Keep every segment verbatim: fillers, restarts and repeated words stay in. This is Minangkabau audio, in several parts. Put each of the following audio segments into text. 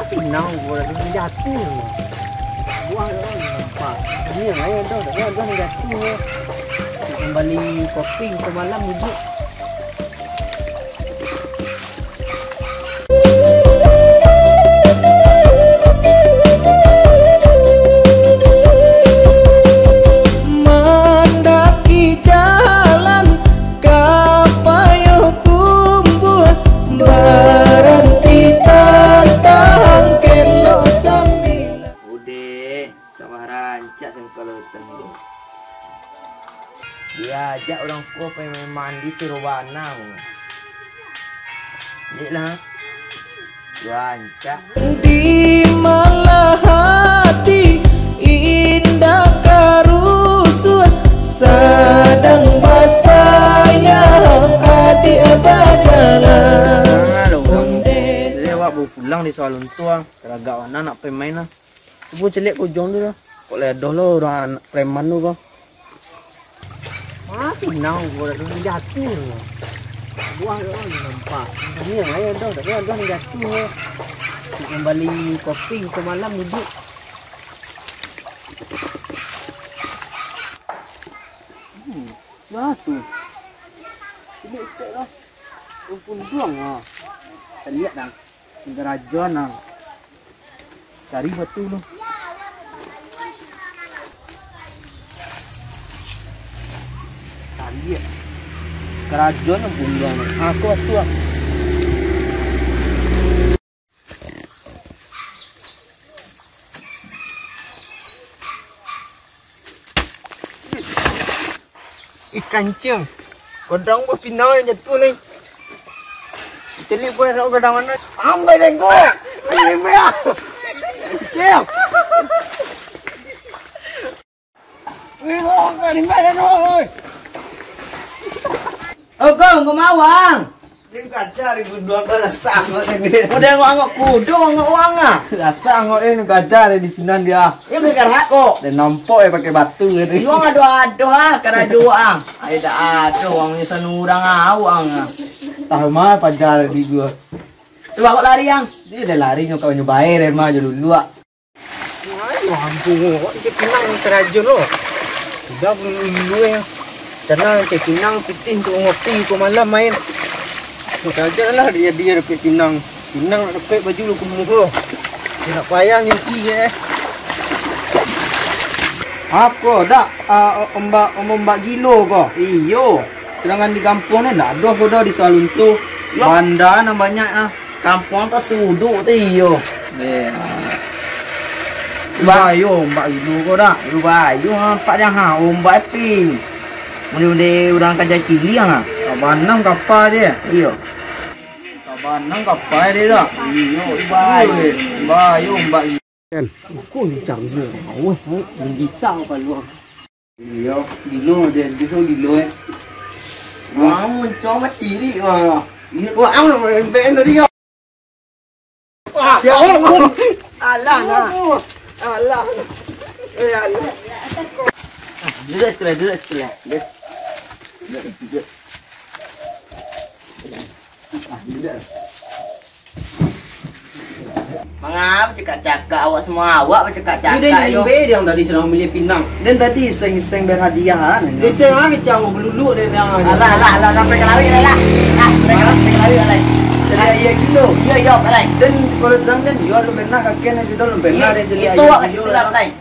Pinang gua lagi jatuh. Buah dah nampak. Ini yang lain dah, dah, dah jatuh. Kembali kopi ke malam duduk. Mandaki jalan ka Payokumbuah, baranti tantang Kelo Sambilan. Udeh, sawah rancak sangkalo tenggo. Diajak urang ko pai main mandi siro banang. Dek lah. Rancak. Di malah hati indak karusuah, sadang basayang adik bajalan. Nah, lo, Onde. Jadi awak baru pulang di Salunto, ah. Taragak bana nak pai main lah. Cubo caliak ka ujuang tu lah. Kok lai ado lo urang anak preman tu ko. Ah, pinang gua dah jatuh. Buah tu kan nampak. Ini yang lain dah, tapi ado yang jatuh. Kembali kopi ke malam duduk. Hmm, jatuh. Ini istek lah. Punduang ah. Caliak dah. Garajon ah. Cari batu tu. Caliak. Garajon punduang tu. Ah, tu batu ah. Ih, kancing. Godang buah pinang yang jatuh ni. Cari buah nak godang mana? Ambai dengko. Ambai dengko. Kancing. Wih, lo, ambai dengko, oi. Oh, kau, kau mau, Bang? Dia kaca di gunduang tu, dasar angok ni. Udah angok-angok kudo, angok uang ah. Dasar angok ni, kaca di sinan dia. Dia beli karak kok. Dan nampak ya pakai batu gitu. Iyo, ado-ado ah, karajo ah. Ai dak ado, uang ni sanurang ah, uang ah. Tahu mah pajar di gua. Tu kok lari, Ang? Dia dah lari nyo kawan nyo bayar mah jo dulu ah. Ayo, ampun, awak cek pinang karajo lo. Sudah dulu eh. Sana cek pinang pitih untuk ngopi, untuk malam main. Karajo lah dia, dia dapat pinang. Pinang nak dapat baju lo kumuh lo. Dia nak payah nyuci je eh. Apo dak, ah, ombak, ombak gilo ko? Iyo. Sedangkan di kampuang ni ndak ado ko doh di Salunto. Yo. Banda nan banyak ah. Kampuang tasuduk tu iyo. Be. Bayo ombak ilu ko dak? Bayo nampak dah ha, ombak api. Mudah-mudahan urang kaja ciliang ah. Kabanang kapa dia. Iyo. Kabanang kapa dia dak? Iyo, bayo. Bayo ombak ilu. Kan? Aku ni cangguh. Awas, eh. Bisa paluang. Iyo, gilo dia, dia so gilo eh. Wah, muncul mah cilik wah. Iyo, wah, ang nak main band tadi yo. Wah, ya Allah. Alah lah. Alah. Eh, alah. Duduk sekali, duduk sekali. Duduk, duduk. Manga bacakak-cakak awak, semua awak bacakak-cakak yo. Limbe dia tadi sadang mamiliah pinang. Den tadi iseng-iseng berhadiah, ah. Iseng ah, kecang beluluk dia bilang. Alah, alah, alah, sampai ka lawik lah. Ah, sampai ka lawik, sampai ka lawik lah. Jadi iya gilo. Iya, iya, alai. Den kalau bilang den, yo alun benar kakian aja dah alun benar. Iya, den jadi itu iya awak gilo kasih tu lah, lah. Alai.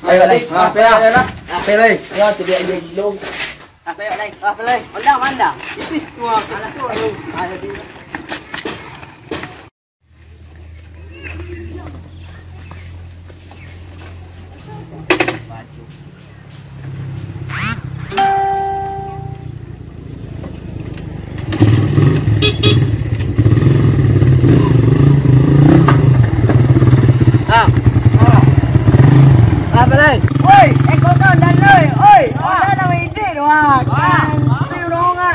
Ayo, alai. Ah, payah. Payah, alai. Yo, tu dia aja gilo. Ah, payah, alai. Ah, payah, alai. Ondang, mandang. Itu semua. Alah, tu. Ayo, dia. Ah. Apa lai? Woi, eh, kau tahu dan loi. Oi, orang nama Idik tu ah. Nanti orang ah.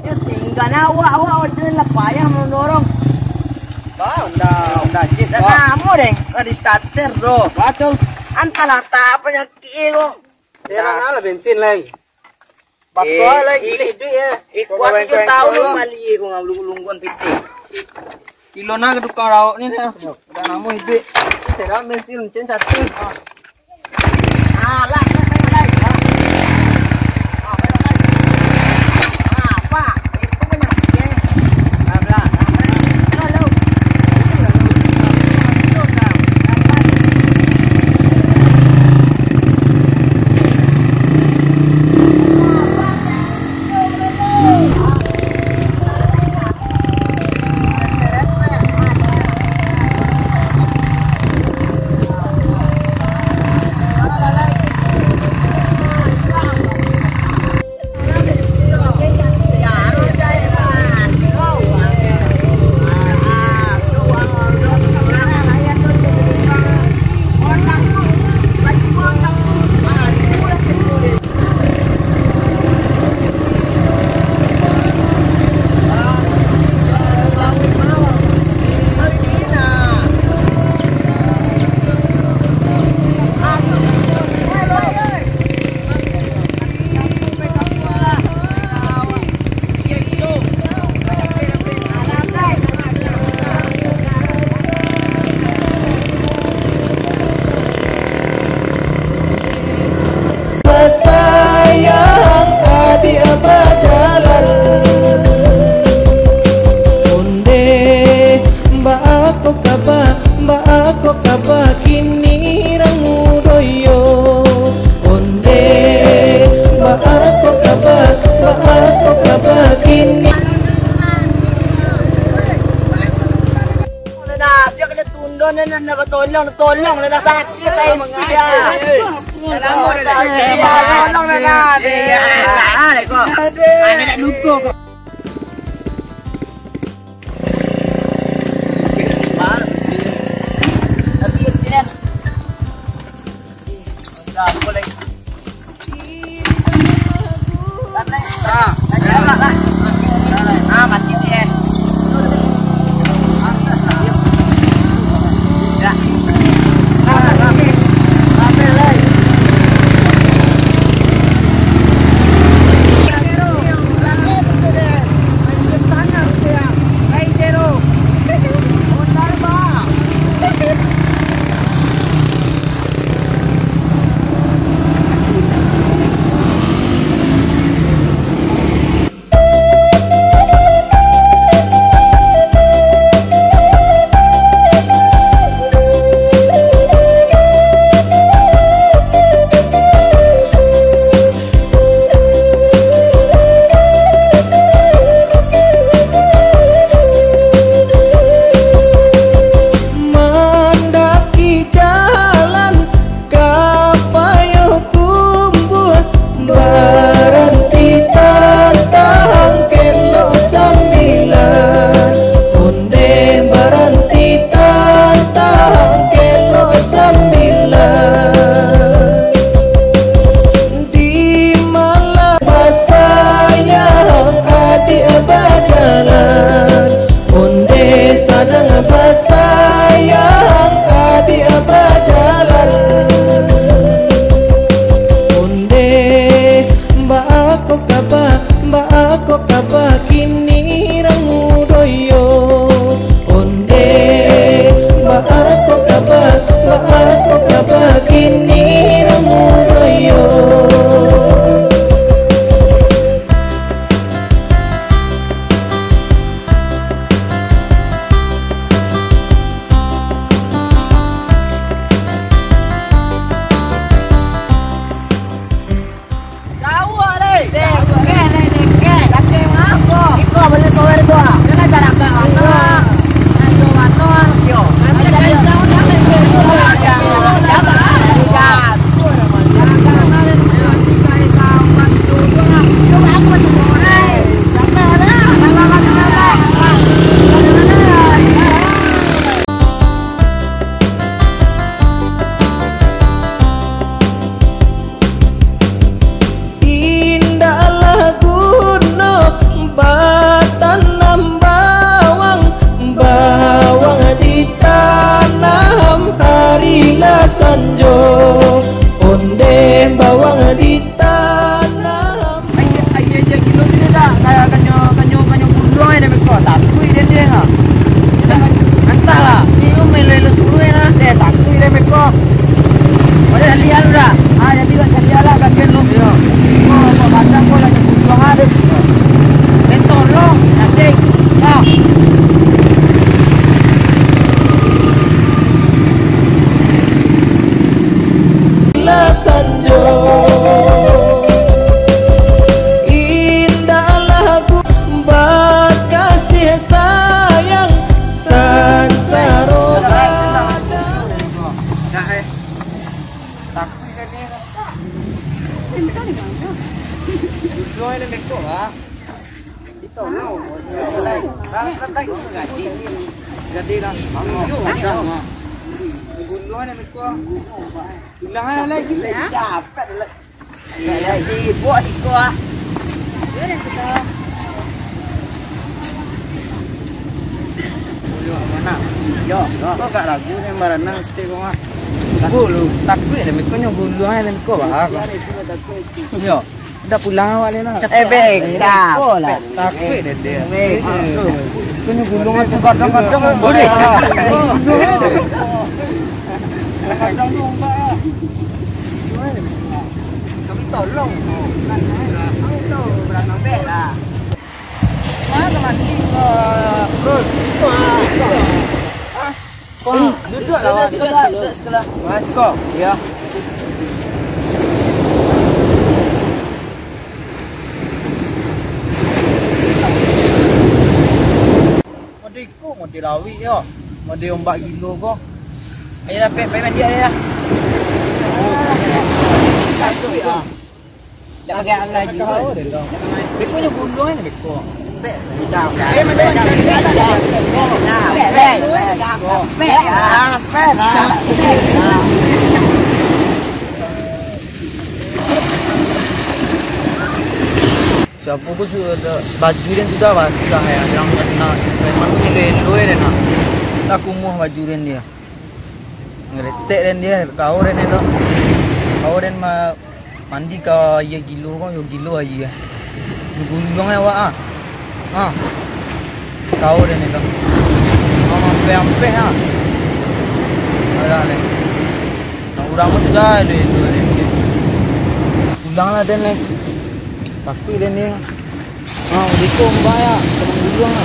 Ya tinggal awak, awak udah lah payah mendorong. Bah, Honda, Honda Jazz, bah. Dah lama deh, nggak di starter, bro. Bah, tu. Antahlah tak penyakit kok. Dia nak lah bensin lai. Bakal lai, i-, duit ya. Ikuat tujuh tahun lu mali kok nggak lu lungguan pitih. Kilo na ka tukang raok ni nah. Yo, udah lamo iduik. Sedap bensin lonceng satu. Ah, lah, lah, lah, lah. Ah, belok lagi. Ah, apa? Itu kan yang dia. Bla, bla. Itu lalu. Itu lalu. Itu lalu. Basayang adiak bajalan. Onde, baa ko kaba, baa ko kaba kini rang mudo yo? Onde, baa ko kaba, baa ko kaba kini? Nah, dia kena tunda, nah, nah, nah, tolong, tolong, nah, nah, sakit, eh, dia. Tolong, nah, nah. Iya, iya, iya. Aduh. Anak nak luka kau. Tapi, ya, tidak. Mandaki jalan ka Payokumbuah, baranti tantang kelok sambilan. Onde, baranti tantang kelok sambilan. Di malam basayang adiak bajalan, onde sanang basayang adiak bajalan. Onde, baa ko kaba, baa ko kaba kini rang mudo yo? Onde, baa ko kaba, baa ko kaba kini rang mudo yo? Jauah, leh. Deket, leh, deket. Deket mangko. Iko bali tower ko. Kena carakan mano? Iyo. Ayo, mano? Iyo. Kami dah kain jauah, dah, leh. Iyo, dah. Dah. Dah. Indaklah guno batanam bawang, bawang ditanam hari lah sanjo, onde bawang ditanam. Aia, aia aja kilo tu dah, kayak kanyo, kanyo, kanyo buluang dah meko, tapi dia dia ha. Dah, Jadi lah. Guluang ni, Miko. Ulang lah lagi. Dapat lah. Buat siko ah. Yo, yo. Kau gak lagu ni baranang stik kau ah. Gulu, takut dah Miko nyo guluang ni Miko bah. Yo. Dah pulang awak ni nah. Eh, bek, tak. Takut dah dia. Bek. Kau nyo guluang tu kadang-kadang boleh. Kadang tu ombak ah. Kami tolong tu. Kami tu berangkat bek lah. Mana mati kau? Bro, itu ah. Ah, kau duduk lah, duduk, duduk, duduk sekolah. Mas kau. Ya. Model iko, model lawik yo. Model ombak gilo ko. Ayo lah, Pek, pai mandi ayo lah. Dak pakai alah juo. Beko nyo guluang ni beko. Pek. Ayo mandi, mandi, mandi. Pek. Pek. Pek. Pek. Siapo ko sudah baju den sudah basah ya, yang kena preman tu elo-elo den nak. Tak kumuah baju den dia. Ngeretek den dia, kau den tu. Kau den ma-, mandi ka aia gilo ko, yo gilo aia. Yo guluang awak ah. Ha. Kau den itu. Kau ampeh-ampeh ha. Alah leh. Nak urang pun sudah ada itu, ada itu. Pulanglah den leh. Takut den ni. Ha, udah itu ombak ya. Tenang dulu ha.